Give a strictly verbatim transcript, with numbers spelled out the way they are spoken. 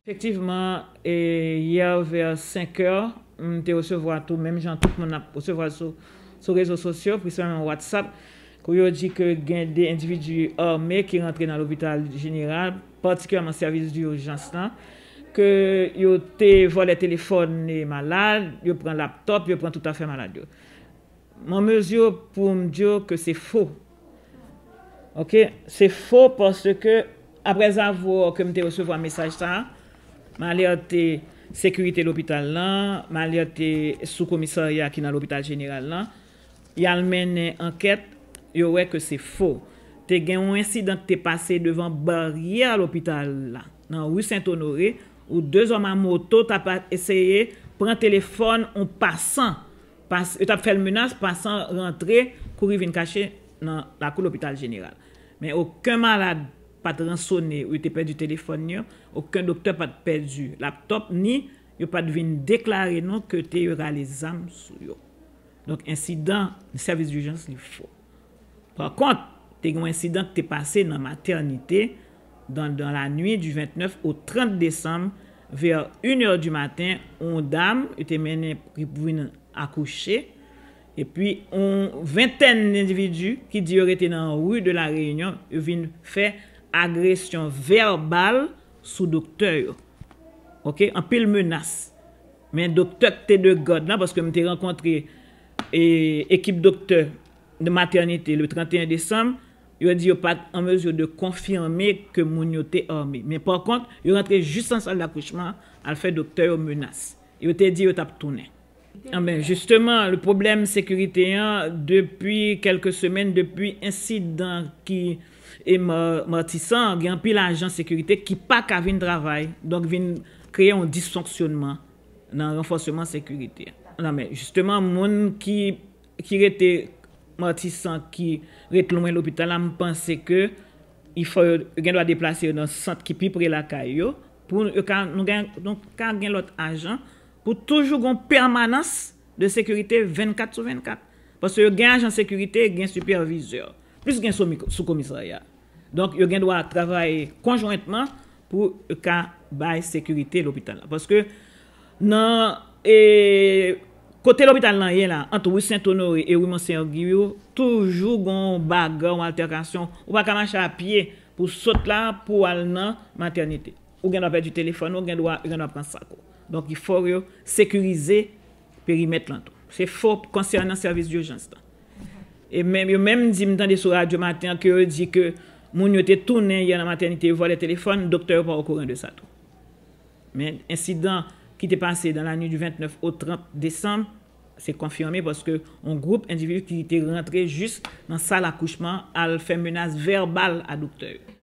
Efektivman, e, yè vè senk è, m te resevwa tou, menm jan tout moun ap resevwa sou, sou rezo sosyo, prensipalman WhatsApp, kou yo di ke gen de endividi ame ki rantre nan lopital jeneral, patikilyèman sèvis dijans lan, ke yo te vòlè telefòn e malad, yo pran laptòp, yo pran tout afè malad yo. M an mezi pou m di w ke se fo. Oke? Se fo paske, aprèzavwa ke m te resevwa mesaj sa a, m alète sekirite lopital lan, m alète sou komisarya ki nan lopital jeneral lan, y al mennen ankèt, yo wè ke se fo. Te gen yon ensidan ki te pase devan baryè lopital la, nan ri Sent Onore, ou de zòm a moto t ap eseye pran telefòn yon pasan. Pas, yo t ap fè l menas, pasan rantre, kouri vin kache nan lakou lopital jeneral. Men okenn malad pa t ransone, ou yo te pèdi telefòn yo, okenn doktè pa t pèdi laptòp, ni yo pa t vin deklare non ke te yo rale zam sou yo. Donk, ensidan sèvis dijans li fo. Pa kont, te gen yon ensidan ki te pase nan matènite dans, dans la nuit du vingt-neuf au trente décembre, vers une heure du matin, yon dam, yo te mennen pou vin akouche, epi yon ventèn endividi ki di yo rete nan ri de la Reyinyon, yo vin fè agresyon vèbal sou doktè yo. Oke, anpil menas. Men doktè ki te de gad la, paske m te rankontre, e, ekip doktè de matènite le trente et un décembre, yo di yo pa t an mezi de konfime ke moun yo te ame. Men pa kont, yo rantre jis nan sal dakouchman, al fè doktè yo menas. Yo te di yo t ap tounen. Anben, jisteman, le pwoblèm sekirite an, depi kèlke semèn, depi ensidan ki, e, Ma-, Matisan, gen anpil ajan sekirite ki pa ka vin travay, donk vin kreye yon disfonksyonman nan ranfòsman sekirite. Non, men, jisteman, moun ki, ki rete Matisan, ki ret lwen lopital la, m panse ke il fò yo, yo gen dwa deplase yo nan sant ki pi pre lakay yo, pou yo ka, nou gen, nou ka gen lòt ajan, pou toujou gen pèmanans de sekirite vennkat sou vennkat. Paske yo gen ajan sekirite, gen sipèvizè, plis gen sou, sou komisarya. Donk, yo gen dwa travay konjwentman pou yo ka bay sekirite lopital la. Paske nan, e, kote lopital lan ye la, ant ri Sent Onore e ri Monseyè Giwo, toujou gon bagay, yon altèkasyon. Ou pa ka mache a pye pou sot la, pou al nan matènite. Ou gen dwa pèdi telefòn ou, gen dwa, gen dwa pran sak ou. Donk, il fò yo sekirize perimèt lan tou. Se fo konsènan sèvis dijans lan. E menm, yo menm di, m tande sou radyo maten an, ke yo di ke moun yo te tounen yè nan matènite, yo vòlè telefòn, doktè yo pa okouran de sa tou. Men ensidan ki te pase dans la nuit du vingt-neuf au trente décembre, se konfime paske yon gwoup endividi ki te rantre jis nan sal akouchman al fè menas vèbal a doktè yo.